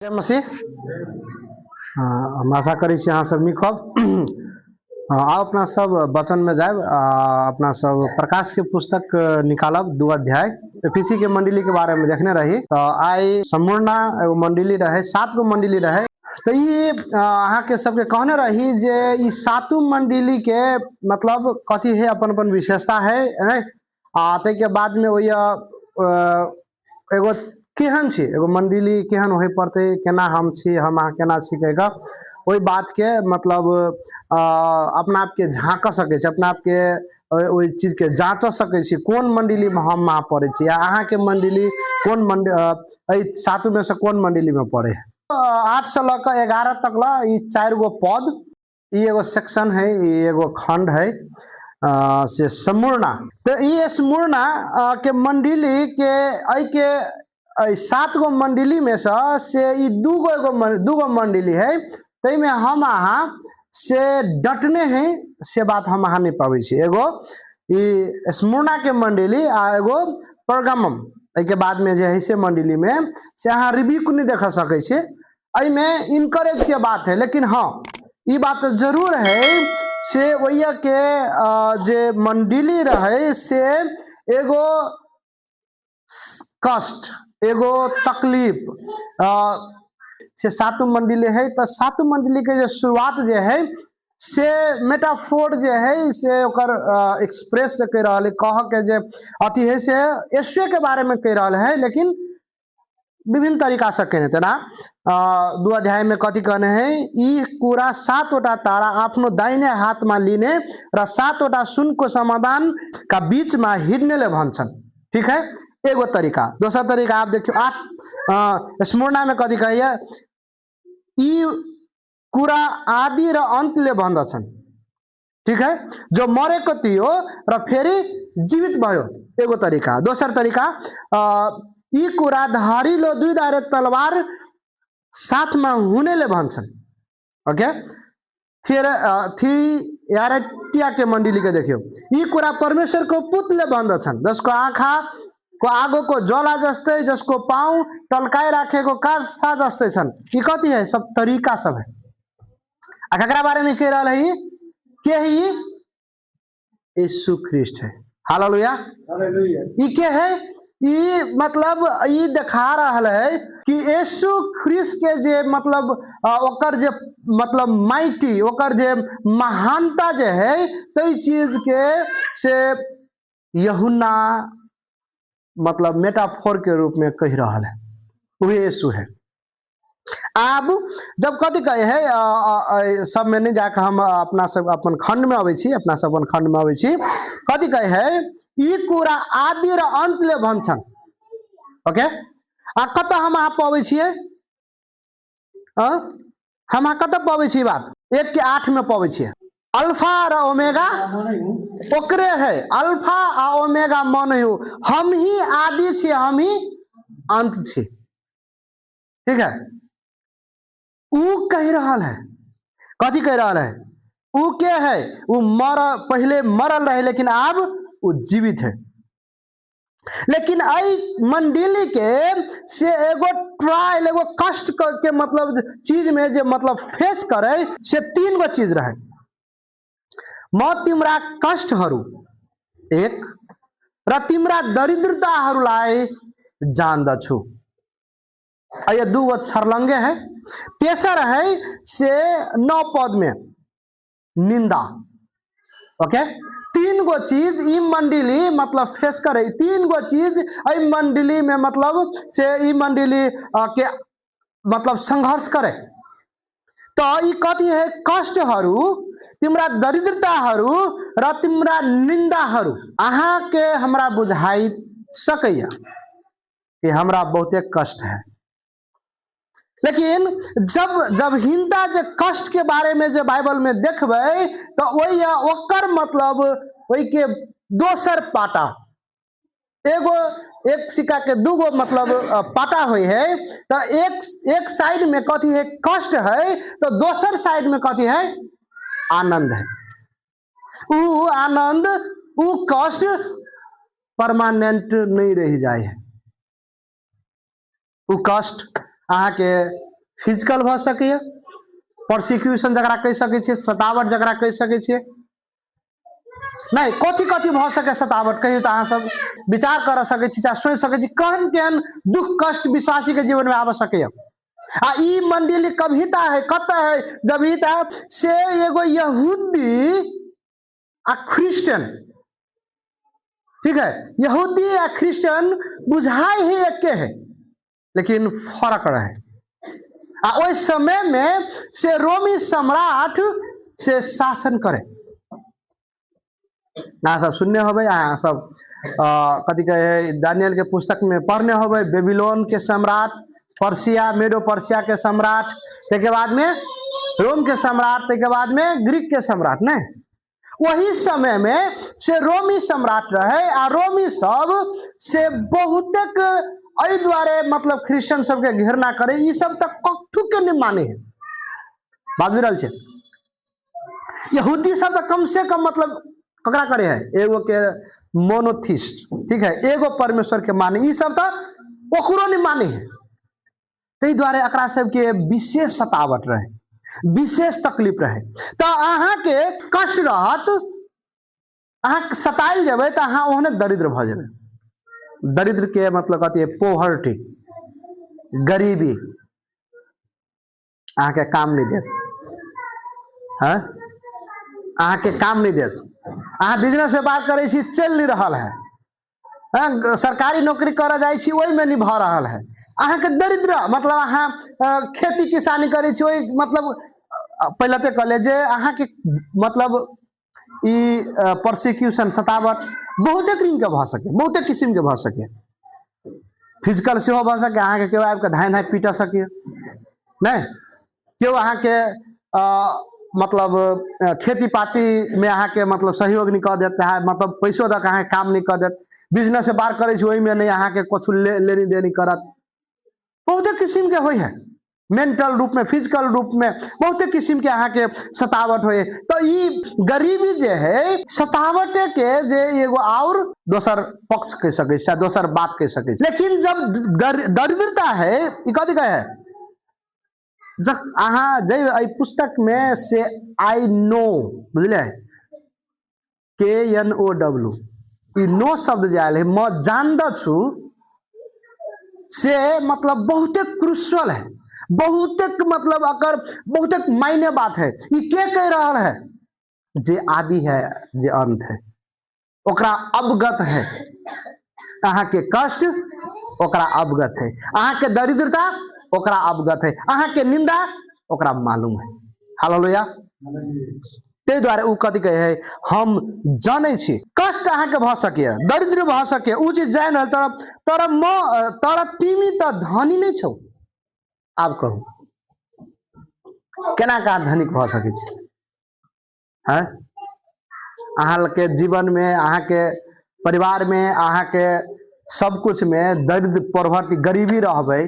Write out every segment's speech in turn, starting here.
जय मसीह। हम आशा करै छी अहाँ सब नीक होब। आउ अपना सब वचन में जायब, अपना सब प्रकाश के पुस्तक निकालब, 2 अध्याय। एफिसी के मंडली के बारे में देखने रही। तो आइ समूर्णा एगो मंडली रहे, 7 गो मंडली रहे। तो ई अहाँ के सबके कहने रही जे ई सातों मंडली के मतलब कथी है, अपन अपन विशेषता है, हैं? आ ताहि के बाद में ओहि एगो केहन छी, एगो मंडली केहन होय पड़तै, केना हम छी, हम अहाँ केना छी कहि कऽ ओहि बातके मतलब अपना आपके झाँक सकै छी, अपना आपके ओहि चीजके जाँच सकै छी, कोन मंडलीमे हम अहाँ पड़ै छी, या अहाँके मंडली कोन एहि सातोमे से कोन मंडलीमे पड़ै है। 8 से लऽ कऽ 11 तक लऽ ई 4 गो पद, ई एगो सेक्शन है, ई एगो खंड है, से स्मुर्ना। तो ई स्मुर्ना के मंडली के एहि के एहि 7 गो मंडली में से ई दूगो एगो दूगो मंडली है, ताहिमे हम अहाँ से डटने हैं, से बात हम अहाँ नहीं पाबै छी। एगो ई स्मुर्ना के मंडली आ एगो परगमम, एहिके बाद में जे है से मंडली में से अहाँ रिव्यू नहीं देख सकै छी। एहिमे इनकरेज के बात है, लेकिन हाँ ई बात जरूर है से ओहि के जे मंडली रहे से एगो कष्ट, एगो तकलीफ से सातों मंडली है। तो सातों मंडली के जे शुरुआत जे है से मेटाफोर जे है से ओकर एक्सप्रेस जे कहि रहल है, कह के जे अथी है से यीशुए के बारे में कहि रहल है, लेकिन विभिन्न तरीका से कहने। तेना 2 अध्याय में कथी कहने है, ई कुरा 7वटा तारा आफ्नो दाहिने हाथमा लिने र 7वटा सुनको समाधान का बीचमा हिँड्नेले भन्छन्। ठीक है, एगो तरीका। दोसर तरीका आप देखियो 8 स्मुर्ना में कथी कहिए, ई कुरा आदि र अन्तले भन्दछन्। ठीक है, जो मरेको थियो र फेरि जीवित भयो, एगो तरीका। दोसर तरीका यी कुरा धारिलो दुई धारे तलवार साथमा हुनेले भन्छन्। ओके, थियारटिया के मण्डली के देखियो, यी कुरा परमेश्वरको पुतले भन्दछन्, जसको आँखा को आगोको ज्वाला जस्तै, जसको पाउ टल्काइराखेको काँसा जस्तै छन्। यी कति है, सब तरीका सब है। आ ककरा बारे में कह रहल है, ई? के है ई? यीशु ख्रीष्ट है। हालेलुया। हालेलुया। ई के है? ई मतलब ई देखा रहल है कि यीशु ख्रीष्ट के जे मतलब ओकर जे मतलब माइटी, ओकर जे महानता जे है, तै चीज के से यूहन्ना मतलब मेटाफोर के रूप में कह रहल है, वही यीशु है। आब जब कथी कहे है, सब में नहीं जाके हम अपना सब अपन खंड में अबै छी, अपना सब अपन खंड में अबै छी। कथी कहे है, ई कुरा आदि र अन्तले भन्छन्। ओके, आ कतऽ हम अहाँ पबै छियै? हम अहाँ कतऽ पबै छी बात? 1 के 8 में पबै छियै। अल्फा र ओमेगा ओकरे है, अल्फा आ ओमेगा मन हो, हम ही आदि छी, हम ही अंत छी। ठीक है, ऊ कह रहल है, कथी कह रहल है? ऊ के है? ऊ मर पहले मरल रहे, लेकिन अब ऊ जीवित है। लेकिन एहि मंडली के से एगो ट्रायल, एगो कष्ट के मतलब चीज में जे मतलब फेस करे, से 3 गो चीज रहे। म तिम्रा कष्टहरू एक र तिम्रा दरिद्रताहरूलाई जान्दछु। आ ये 2 गो छरलंगे है। तेसर है से 9 पद में निंदा। ओके, 3 गो चीज ई मंडली मतलब फेस करे, 3 गो चीज एहि मंडली में मतलब से ई मंडली के मतलब संघर्ष करे। तो ई कथी है? कष्टहरू, तिम्रा दरिद्रताहरू र तिम्रा निंदाहरू। अहाँ के हमरा बुझाइ सकैया कि हमरा बहुते कष्ट है, लेकिन जब हिंदा जे कष्ट के बारे में जे बाइबल में देखबै तो वही ओकर मतलब ओहि के दोसर पाटा, एगो एक सिक्का के दूगो मतलब पाटा होई है। तो एक साइड में कथी है? कष्ट है। तो दोसर साइड में कथी है? आनंद है। ऊ आनंद, ऊ कष्ट परमानेंट नहीं रह जाए है। ऊ कष्ट अहाँ के फिजिकल भऽ सकैए, प्रोसिक्यूशन जकरा कहि सकै छियै, सतावट जकरा कहि सकै छियै। नहि, कथी कथी भऽ सकै सतावट कहियौ तऽ अहाँ सब विचार कर सकै छी, चाहे सोचि सकै छी, केहन केहन दुख कष्ट विश्वासी के जीवन में आबि सकैए। आ ई मंडली कविता है, कतऽ है जब ई से एगो यहूदी आ क्रिश्चियन, ठीक है, यहूदी आ क्रिश्चियन बुझाई है एके है, लेकिन फर्क रहे। आ ओहि समय में से रोमी सम्राट से शासन करे। अहाँ सब सुनने होबै, अहाँ सब कथी कहे दानियल के पुस्तक में पढ़ने होबै, बेबीलोन के सम्राट, पर्सिया, मेडो पर्सिया के सम्राट, ताहिके बाद में रोम के सम्राट, ताहिके बाद में ग्रीक के सम्राट। नहीं, वही समय में से रोमी सम्राट रहे आ रोमी सब से बहुतेक एहि दुआरे मतलब क्रिश्चियन सबके घृणा करे, ई सब तऽ कथू के नहीं माने है। बात बुझि रहल छै? यहूदी सब तऽ कम से कम मतलब ककरा करे है, एगो के मोनोथिस्ट, ठीक है, एगो परमेश्वर के माने, ई सब तऽ ओकरो नहीं माने है। ताहि दुआरे एकरा सबके विशेष सतावट रहे, विशेष तकलीफ रहे। तऽ अहाँके कष्ट रहत, अहाँ सतायल जेबै तऽ अहाँ ओहने दरिद्र भऽ जेबै। दरिद्र के मतलब कथी है? पोवर्टी, गरीबी अहाँके काम नहि देत। हँ, अहाँके काम नहि देत। अहाँ बिजनेस व्यापार करै छी, चलि नहि रहल है। हँ, सरकारी नौकरी करऽ जाइ छी, ओहिमे नहि भऽ रहल है। अहाँके दरिद्र मतलब अहाँ खेती किसानी करै छी, ओहि मतलब पहिले तऽ कहले जे अहाँके मतलब ई प्रोसिक्यूशन, सतावट बहुते के भऽ सके, बहुते किसिम के भऽ सके। फिजिकल सेहो भऽ सके, अहाँके केओ आबि कऽ धाँइ धाँइ पीटऽ सकैए, नहि केओ अहाँके मतलब खेती पातीमे अहाँके मतलब सहयोग नहि कऽ देत, चाहे मतलब पैसो दऽ कऽ अहाँके काम नहि कऽ देत। बिजनेस व्यापार करै छी, ओहिमे नहि अहाँके किछु लेनी देनी करत। बहुते किसिमके होइ है, मेंटल रूपमे, फिजिकल रूपमे बहुते किसिमके अहाँके सतावट होइ। तऽ ई गरीबी जे है सतावटे के जे एगो और दोसर पक्ष कहि सकै छी, दोसर बात कहि सकै छी। लेकिन जब दरिद्रता है, ई कथी कहै है, जब अहाँ जब एहि पुस्तक में से I know, बुझलियै, के एन ओ डब्ल्यू, ई नो शब्द जे आयल है, म जान छु, से मतलब बहुते क्रुशियल है, बहुते मतलब अकर बहुते मायने बात है। ई के कह रहल है? जे आदि है, जे अंत है, ओकरा अवगत है अहाँके कष्ट, ओकरा अवगत है अहाँके दरिद्रता, ओकरा अवगत है अहाँके निंदा, ओकरा मालूम है। हालेलुया। ताहि दुआरे ओ कथी कहै है, हम जानै छी। कष्ट अहाँके भऽ सकैए, दरिद्र भऽ सकैए, ओ चीज जानि रहल, तर तर म तर तिमी तऽ धनी नहि छौ। आब कहू, केना कऽ अहाँ धनिक भऽ सकै छी? हँ, अहाँके जीवनमे, अहाँके परिवारमे, अहाँके सब कुछमे दरिद्र, पॉवर्टी, गरीबी रहबै,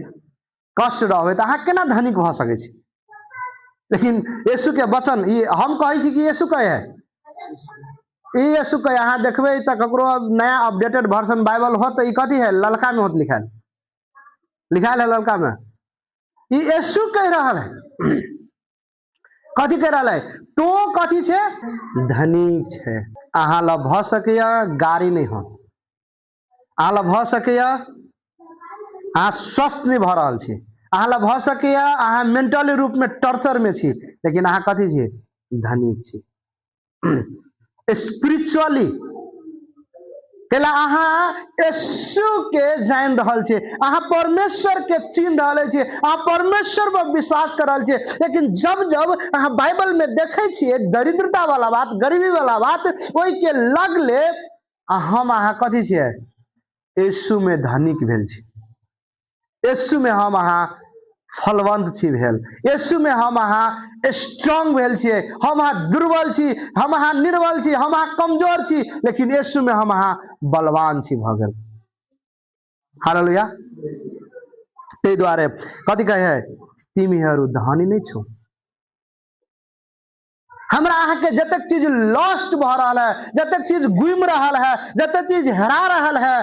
कष्ट रहबै, तऽ अहाँ केना धनिक भऽ सकै छी? लेकिन यीशु के वचन, ई हम कहै छी कि यीशु कहै है? ई यीशु कहे। अहाँ देखबै तऽ ककरो नया अपडेटेड वर्जन बाइबल होत तऽ ई कथी है, ललका में होत लिखायल, लिखायल है ललका में। ई यीशु कह रहल है। कथी कह रहल है? तो कथी छै? धनिक छै। अहाँ लग भऽ सकैए गाड़ी नहि हो, अहाँ लग भऽ सकैए अहाँ स्वस्थ नहि भऽ रहल छी, अहाँ लग भऽ सकैए अहाँ मेंटली रूपमे टॉर्चरमे छी, लेकिन अहाँ कथी छी? धनिक छी स्पिरिचुअली। कैला अहाँ यीशु के जानि रहल छी, अहाँ परमेश्वर के चिन्ह रहल छी, अहाँ परमेश्वर पर विश्वास कर रहल छी। लेकिन जब जब अहाँ बाइबल में देखै छियै दरिद्रता वाला बात, गरीबी वाला बात, ओहि के लगले आ हम अहाँ कथी छियै? यीशु में धनिक भेल छी। यीशु में हम अहाँ फलवंत छी भेल। यीशु में हम अहाँ स्ट्रांग भेल छियै। हम अहाँ दुर्बल छी, हम अहाँ निर्बल छी, हम अहाँ कमजोर छी, लेकिन यीशु में हम अहाँ बलवान छी भऽ गेल। हालेलुया। ताहि दुआरे कथी कहै है, तिमीहरू धनी नहि छौ। हमरा अहाँके जतेक चीज लॉस्ट भऽ रहल है, जतेक चीज गुम रहल है, जतेक चीज हेरा रहल है,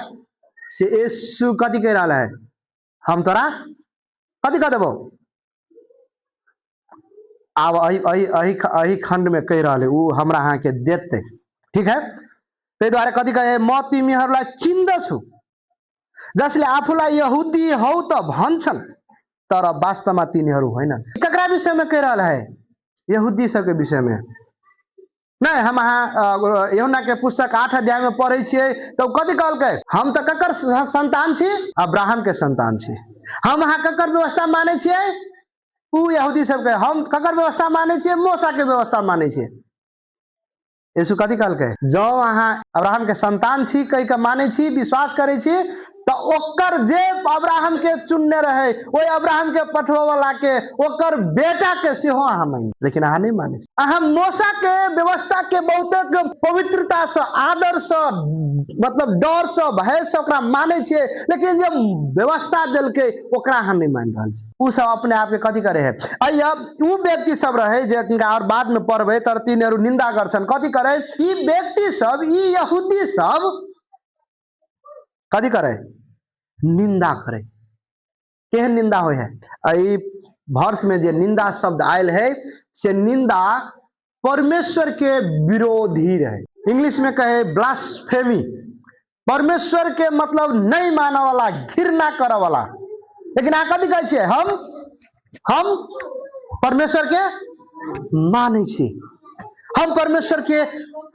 से यीशु कथी कहि रहल है? हम तोरा कथी कह देबो? आब एहि एहि एहि एहि खण्डमे कहि रहल है, ओ हमरा अहाँके देतै। ठीक है, ताहि दुआरे कथी कहे, म तिमीहरूलाई चिन्दछु जसले आफूलाई यहुदी हौ त भन्छन् तर वास्तवमा तिनीहरू होइनन्। ककरा विषयमा कहि रहल है? यहुदी सबके विषयमे नहि। हम अहाँ यूहन्ना के पुस्तक 8 अध्याय में पढ़ै छियै तऽ कथी कहलकै? हम तऽ ककर संतान छी? अब्राहम के संतान छी। हम अहाँ ककर व्यवस्था मानै छियै? उ यहूदी सबके। हम ककर व्यवस्था मानै छियै? मोसा के व्यवस्था मानै छियै। यीशु कथी कहलकै? जँ अहाँ अब्राहम के संतान छी कहि के मानै छी, विश्वास करै छी, तऽ ओकर जे अब्राहम के चुनने रहे, ओहि अब्राहम के पठबऽ वाला के, ओकर बेटा के सेहो अहाँ मानि, लेकिन अहाँ नहि मानै छी। अहाँ मोसा के व्यवस्था के बहुते पवित्रता से, आदर से, मतलब डर से, भय से ओकरा मानै छियै, लेकिन जे व्यवस्था देलकै ओकरा अहाँ नहि मानि रहल छी। ओ सब अपने आप के कथी करे है? अइया उ व्यक्ति सब रहे जे जिनका और बाद में पढ़बै तर तिनीहरू निंदा गर्छन्। कथी करे ई व्यक्ति सब? ई यहूदी सब कथी करे? निंदा करे। केहन निंदा होइ है? एहि वर्ष में जे निंदा शब्द आयल है से निंदा परमेश्वर के विरोधी रहे। इंग्लिश में कहे ब्लास्फेमी, परमेश्वर के मतलब नहीं माने वाला, घृणा करे वाला। लेकिन अहाँ कथी कहै छियै? हम परमेश्वर के मानै छी, हम परमेश्वर के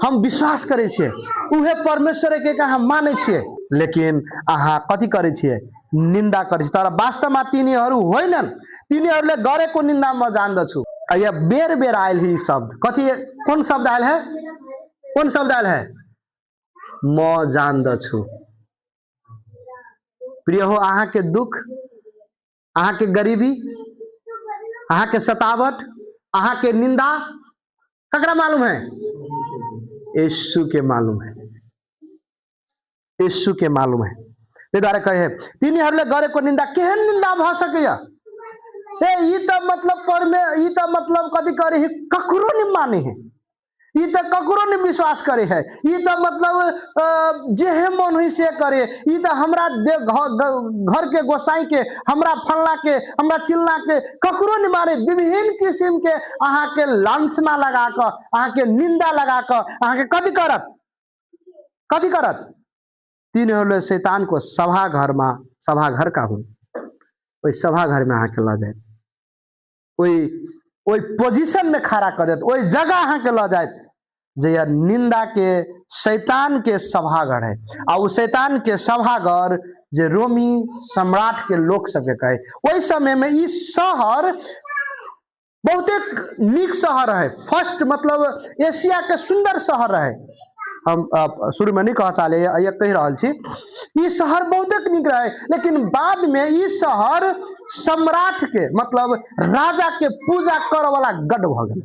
हम विश्वास करै छियै, उहे परमेश्वर के हम मानै छियै, लेकिन अहाँ कथी करै छियै? निन्दा करै छियै। तर वास्तवमा तिनीहरू होइनन्, तिनीहरूले गरेको निन्दा म जान्दछु। यहाँ बेर बेर आयल है ई शब्द। कथी, कोन शब्द आयल है? कोन शब्द आयल है? म जान्दछु। प्रिय हो, अहाँके दुख, अहाँके गरीबी, अहाँके सतावट, अहाँके निंदा ककरा मालूम है? यीशु के मालूम है, यीशु के मालूम है। ताहि दुआरे कहे तिनीहरूले गरेको निन्दा। केहन निन्दा भऽ सकैया? ए ई तऽ मतलब परमे ई तऽ मतलब कथी करे है, ककरो नहीं माने है, ई तऽ ककरो नहीं विश्वास करे है, ई तऽ मतलब जेहे मन हुई से करे, ई तऽ हमरा घर के गोसाई के, हमरा फल्ला के, हमरा चिल्ला के ककरो नहीं माने। विभिन्न किसिम के अहाँ के लांछना लगा कऽ, अहाँ के निंदा लगा कऽ अहाँ के कथी करत? कथी करत? तिनीहरूले शैतानको सभाघरमा, सभाघरका हुन्, ओहि सभाघरमे अहाँके लऽ जायत, ओहि ओहि पोजिशनमे खड़ा कऽ देत, ओहि जगह अहाँके लऽ जायत जे यह निंदा के शैतान के सभाघर है। आ ओ शैतान के सभाघर जे रोमी सम्राट के लोक सबके कहे। ओहि समय में ई शहर बहुते नीक शहर है, फर्स्ट मतलब एशिया के सुंदर शहर रहे। हम शुरू में नहीं कह चाहले, ये कहि रहल छी, ई शहर बहुते नीक रहे, लेकिन बाद में ई शहर सम्राट के मतलब राजा के पूजा करऽ वाला गढ़ भऽ गेल।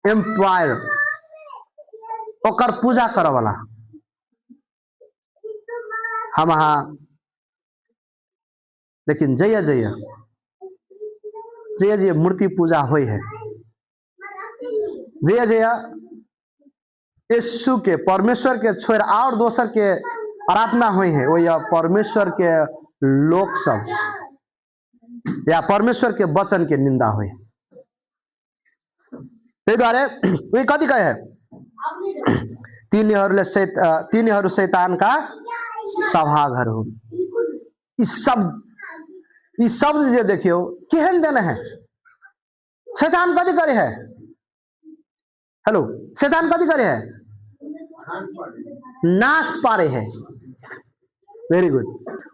एम्पायर ओकर पूजा करऽ वाला। हम अहाँ लेकिन जइया जइया जइया जइया मूर्ति पूजा होइ है, जइया जइया यीशु के परमेश्वर के छोड़ और दोसर के आराधना होइ है, ओहि परमेश्वर के लोक सब या परमेश्वर के वचन के निंदा होइ। ताहि दुआरे ओहि कथी कहे है? तिनीहरूले तिनीहरू शैतानका सभाघर हुन्। ई शब्द जे देखियौ केहन देने है। शैतान कथी करे है? हेलो, शैतान कथी करे है? नाश पारे है। Very good.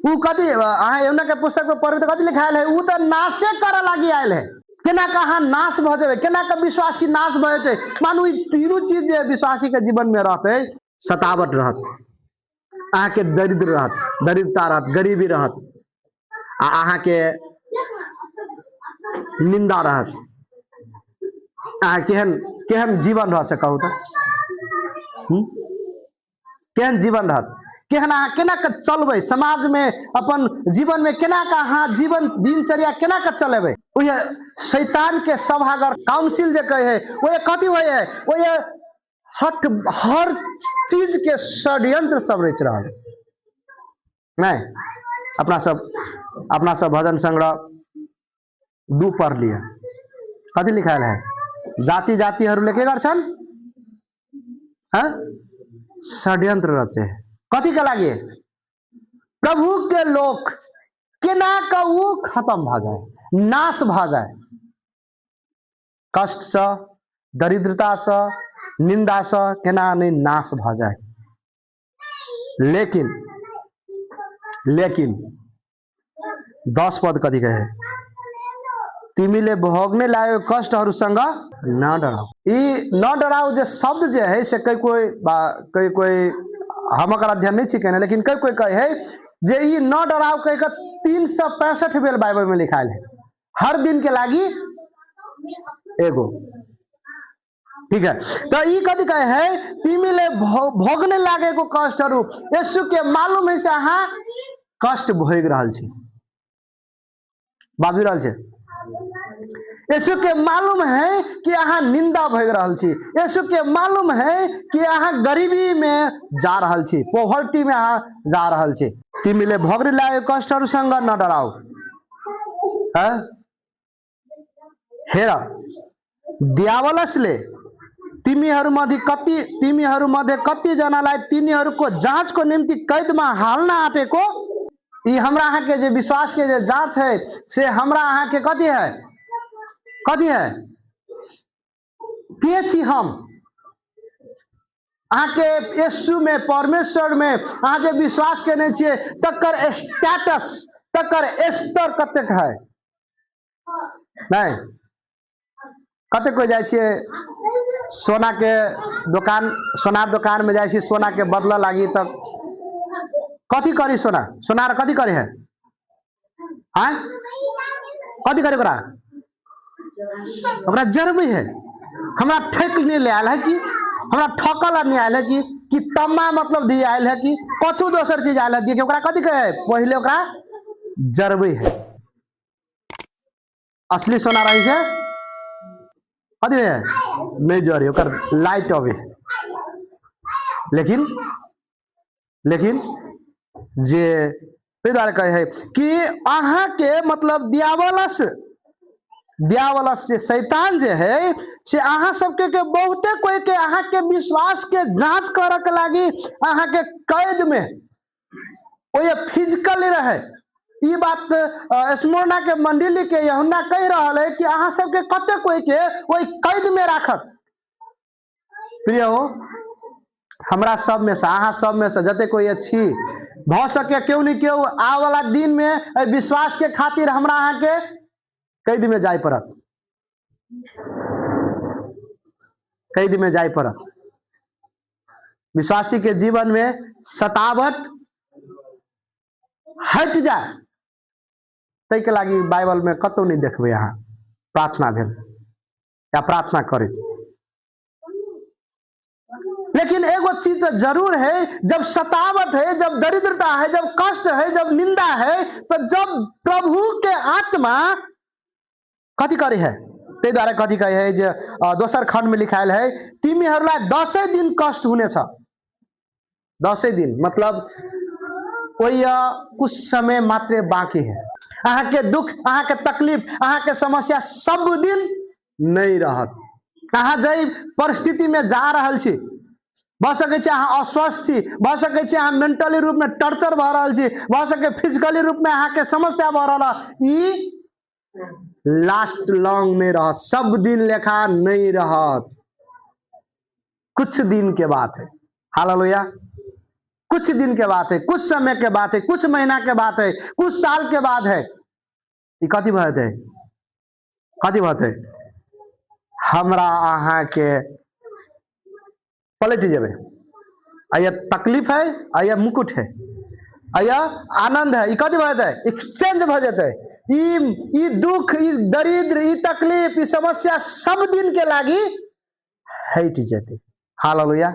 ऊ कथी, अहाँ यूहन्ना के पुस्तक में पढ़बै तऽ कथी लिखायल है? ऊ तऽ नाशे करऽ लागी आयल है। केना के अहाँ नाश भऽ जेबै, केना के विश्वासी नाश भऽ जेतै? मानू ई तीनू चीज जे विश्वासी के जीवन में रहतै, सतावट रहत अहाँके, दरिद्र रहत, दरिद्रता रहत, गरीबी रहत आ अहाँके निंदा रहत, अहाँ केहन केहन जीवन रहत से कहू तऽ? केहन जीवन रहत? केहन अहाँ केना के चलबै समाजमे, अपन जीवनमे केना के अहाँ जीवन दिनचर्या केना के चलेबै? ओहे शैतान के सभागार, काउंसिल जे कहै है, ओहे कथी होइ है? ओहे हट हर चीज के षड्यंत्र सब रचि रहल नहीं। अपना सब भजन संग्रह दू पढ़लियै। कथी लिखायल है? जाति जातिहरूले के गर्छन्? हाँ? षड्यंत्र रचे। कथी के लागि? प्रभु के लोक केना के ऊ खत्म भऽ जाए, नाश भऽ जाए, कष्टसँ, दरिद्रतासँ, निन्दासँ केना नहि नाश भऽ जाए। लेकिन लेकिन 10 पद कथी कहे? तिमीले भोग्ने लागेको कष्टहरूसँग न डराउ। ई न डराउ जे शब्द जे है से कई कोई बा कई कोई, हम एकर अध्ययन नहीं छी केने, लेकिन कई कोई कहे है जे ई न डराउ कह के 365 बेर बाइबल में लिखायल है, हर दिन के लागी एगो। ठीक है, तो ई कथी कहे है? तिमीले भोग्ने लागेको कष्टहरू। यीशु के मालूम है से अहाँ कष्ट भोगि रहल छी, बाजि रहल छै। यीशु के मालूम है कि अहाँ निंदा भोगि रहल छी। यीशु के मालूम है कि अहाँ गरीबी में जा रहल छी, पोवर्टी में अहाँ जा रहल छी। तिमीले भोग्ने लागेको कष्टहरूसँग न डराउ। हाँ? हेर, दियावलसले तिमीहरूमध्ये कतिजनालाई तिनीहरूको जाँचको निम्ति कैदमा हाल्न आँटेको। ई हमरा अहाँके जे विश्वास के जे जाँच है से हमरा अहाँके कथी है? कथी है? के छी हम? अहाँके यीशु में, परमेश्वर में अहाँ जे विश्वास केने छियै तकर स्टेटस, तकर स्तर कतेक है? नहि कतेक कोइ जाइ छियै सोना के दोकान, सोनार दोकान में जाइ छियै सोना के बदलऽ लागी, तऽ कथी करी सोना? सोनार कथी करे है? आँय, कथी करे ओकरा? ओकरा जरबै है। हमरा ठकि नहि ले आयल है कि हमरा ठकल नहि आयल है कि तम्मा मतलब दी आयल है कि कथू दोसर चीज आयल है कि ओकरा कथी कहे? पहिले ओकरा जरबै है। असली सोना रही छै कथी है? नहि जरे, ओकर लाइट अबे। लेकिन लेकिन जे ताहि दुआरे कहै है कि अहाँके मतलब दियावलस, दियावलस से शैतान जे है से अहाँ सबके के बहुते कोई के अहाँके विश्वास के जांच करऽ के लागी अहाँके कैद में ओहि फिजिकली रहे। ई बात स्मरणा के मंडली के यहुन्ना कहि रहल है कि अहाँ सबके कते कोई के ओहि कैद में राखत। प्रिय हो, हमरा सब में से, अहाँ सब में से जते कोई छी, भऽ सके केओ ने केओ आबऽवला दिन में एहि विश्वास के खातिर हमरा अहाँके कैद में जाय पड़त, कैद में जाय पड़त। विश्वासी के जीवन में सतावट हट जाए ताहिके लागि बाइबल में कतौ नहीं देखबै अहाँ प्रार्थना भेल या प्रार्थना करे। लेकिन एगो चीज तो जरूर है, जब सतावट है, जब दरिद्रता है, जब कष्ट है, जब निंदा है, तो जब प्रभु के आत्मा कथी करे है? ताहि दुआरे कथी कहे है जे दोसर खंड में लिखायल है, तिमीहरूलाई 10 दिन कष्ट हुनेछ। 10 दिन मतलब ओहि कुछ समय मात्रे बाकी है। अहाँके दुख, अहाँके तकलीफ, अहाँके समस्या सब दिन नहीं रहत। अहाँ जाहि परिस्थिति में जा रहल छी, भऽ सकै छै अहाँ अस्वस्थ छी, भऽ सकै छै अहाँ मेंटली रूप में टॉर्चर भऽ रहल छी, भऽ सकै फिजिकली रूप में अहाँके समस्या भऽ रहल है, ई लास्ट लॉन्ग नहीं रहत, सब दिन लेखा नहीं रहत, कुछ दिन के बात है। हालेलुया। कुछ दिन के बात है, कुछ समय के बात है, कुछ महीना के बात है, कुछ साल के बाद है। ई कथी भऽ जेतै? कथी भऽ जेतै? हमरा अहाँके पलटि जेबै। आ यह तकलीफ है, आ यह मुकुट है, आ यह आनंद है, ई कथी भऽ जेतै? एक्सचेंज भऽ जेतै। ई ई दुख, ई दरिद्र, ई तकलीफ, ई समस्या सब दिन के लागी हटि जेतै। हालेलुया।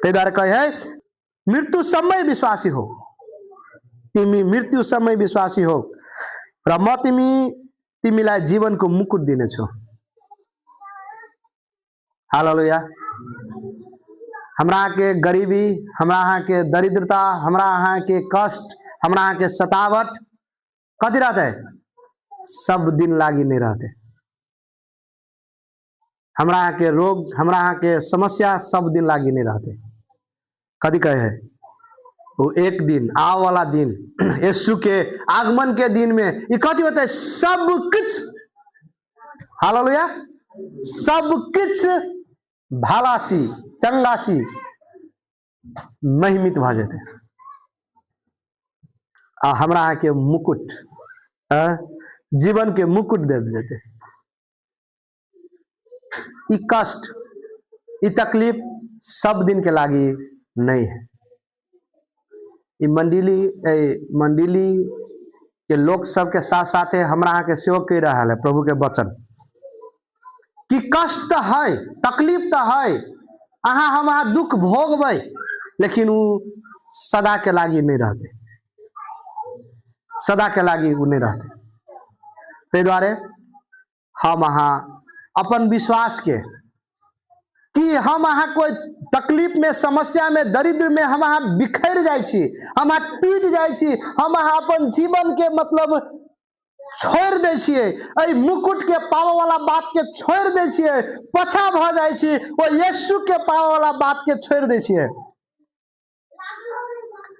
ताहि दुआरे कहै है, मृत्यु समय विश्वासी हो, तिमी मृत्यु समय विश्वासी हो र म तिमीलाई जीवनको मुकुट दिनेछु। हालेलुया। हमरा अहाँके गरीबी, हमरा अहाँके दरिद्रता, हमरा अहाँके कष्ट, हमरा अहाँके सतावट कथी रहतै? सब दिन लागि नहि रहतै। हमरा अहाँके रोग, हमरा अहाँके समस्या सब दिन लागि नहि रहतै। कथी कहै है? ओ एक दिन आव वाला दिन, यीशु के आगमन के दिन में ई कथी होतै? सब किछु, हालेलुया, सब किछु भालासी चंगासी महिमित भऽ जेतै आ हमरा अहाँके मुकुट, जीवन के मुकुट दे देतै। ई कष्ट, ई तकलीफ सब दिन के लागी नहीं है। ई मंडली, मंडली के लोक सबके साथ साथे हमरा अहाँके सेहो कहि रहल है प्रभु के वचन कि कष्ट तऽ है, तकलीफ तऽ है, अहाँ हम अहाँ दुख भोगबै, लेकिन ओ सदा के लागी नहीं रहतै, सदा के लागी ओ नहीं रहतै। ताहि दुआरे हम अहाँ अपन विश्वास के कि हम अहाँ कोई तकलीफ में, समस्या में, दरिद्र में हम अहाँ बिखर जाइ छी, हम अहाँ टूटि जाइ छी, हम अहाँ अपन जीवन के मतलब छोड़ि दै छियै, एहि मुकुट के पाबऽ वाला बात के छोड़ि दै छियै, पछा भऽ जाइ छी, ओ यीशु के पाबऽ वाला बात के छोड़ि दै छियै।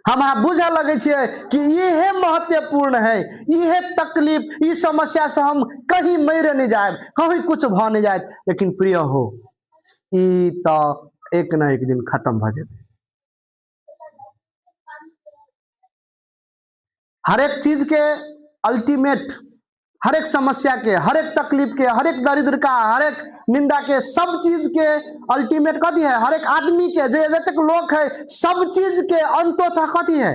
हम अहाँ बुझऽ लगै छियै कि इहे महत्वपूर्ण है, इहे तकलीफ, ई समस्या से हम कहीं मरि नहि जायब, कहीं कुछ भऽ नहि जायत। लेकिन प्रिय हो, ई तऽ एक न एक दिन खत्म भऽ जेतै। हरेक चीज के अल्टीमेट, हरेक समस्या के, हरेक तकलीफ के, हरेक दरिद्र का, हरेक निंदा के, सब चीज के अल्टीमेट कथी है? हरेक आदमी के, जे जतेक लोक है, सब चीज के अंतोतः कथी है?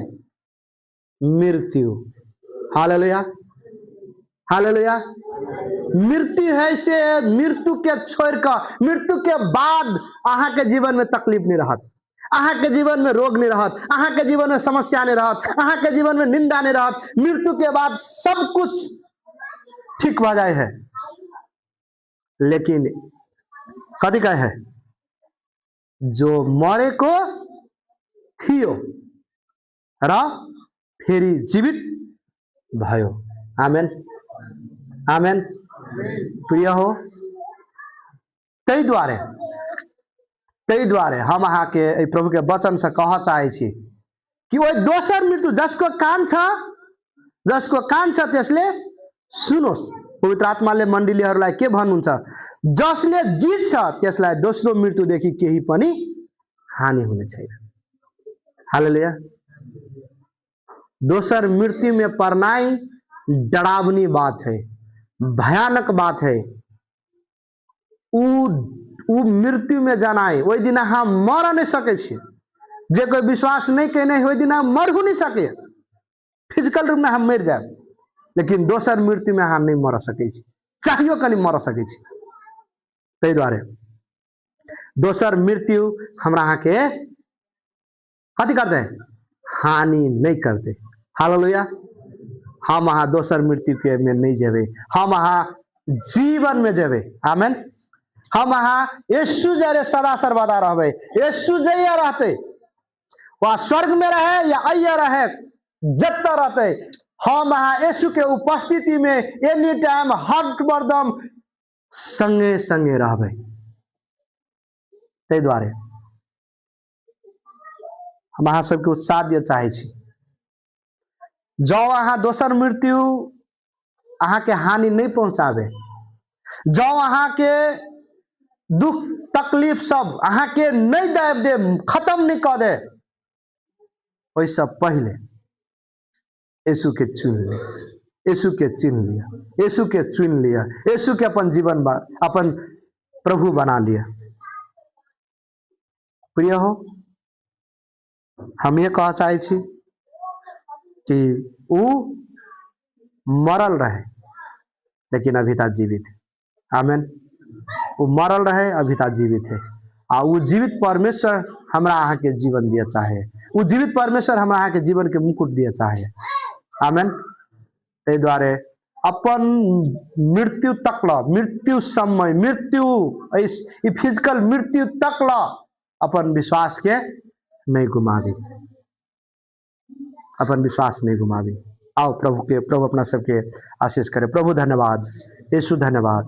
मृत्यु। Hallelujah, hallelujah. मृत्यु है से मृत्यु के छोड़ कऽ, मृत्यु के बाद अहाँ के जीवन में तकलीफ नहीं रहत, अहाँ के जीवन में रोग नहीं रहत, अहाँ के जीवन में समस्या नहीं रहत, अहाँ के जीवन में निंदा नहीं रहत। मृत्यु के बाद सब कुछ ठीक भऽ जाए है। लेकिन कथी कहे है? जो मरे को थियो र फेरि जीवित भयो। आमेन, आमेन। प्रिय हो, ताहि दुआरे हम अहाँके एहि प्रभुके वचनसँ कहऽ चाहै छी कि ओहि दोसर मृत्यु, जसको कान छ, जसको कान छ त्यसले सुनोस्, पवित्र आत्माले मण्डलीहरूलाई के भन्नुहुन्छ? जसले जित्छ त्यसलाई दोस्रो मृत्युदेखि केही पनि हानि हुने छैन। हालेलुया। दोसर मृत्यु में पड़नाइ डरावनी बात है, भयानक बात है। उ उ मृत्यु में जानाइ, ओहि दिन अहाँ मर नहि सकै छी। जे कोइ विश्वास नहि केने है, ओहि दिन अहाँ मरहु नहि सकै। फिजिकल रूपमे अहाँ मरि जायब, लेकिन दोसर मृत्युमे अहाँ नहि मर सकै छी, चाहियो कनि मर सकै छी। ताहि दुआरे दोसर मृत्यु हमरा अहाँके कथी करतै? हानि नहि करतै। हालेलुया। हम अहाँ दोसर मृत्यु के में नहि जेबै, हम अहाँ जीवन में जेबै। आमेन। हम अहाँ यीशु जरे सदा सर्वदा रहबै। यीशु जइया रहतै, वा स्वर्ग में रहे या अइया रहे, जतऽ रहतै, हम अहाँ यीशु के उपस्थिति में एनी टाइम हर बरदम संगे संगे रहबै। ताहि दुआरे हम अहाँ सबके उत्साह दिअ चाहै छी, जँ अहाँ दोसर मृत्यु अहाँके हानि नहि पहुँचाबे, जँ अहाँके दुख तकलीफ सब अहाँके नहि दाबि दे, खत्म नहि कऽ दे, ओहिसँ पहिले यीशु के चुन ले, यीशु के चिन्ह लिअ, यीशु के चुन लिअ, यीशु के अपन जीवन अपन प्रभु बना लिअ। प्रिय हो, हम ये कह चाहै छी कि ऊ मरल रहे, लेकिन अभी तक जीवित है। आमेन। ओ मरल रहे, अभी तक जीवित है। आ ओ जीवित परमेश्वर हमरा अहाँके जीवन दिअ चाहे, ओ जीवित परमेश्वर हमरा अहाँके जीवन के मुकुट दिअ चाहे। आमेन। ताहि दुआरे अपन मृत्यु तक ल, मृत्यु समय, मृत्यु ई फिजिकल मृत्यु तक ल अपन विश्वास के नहि गुमाबी, अपन विश्वास नहि गुमाबी। आओ प्रभु के, प्रभु अपना सबके आशीष करे। प्रभु धन्यवाद, यीशु धन्यवाद।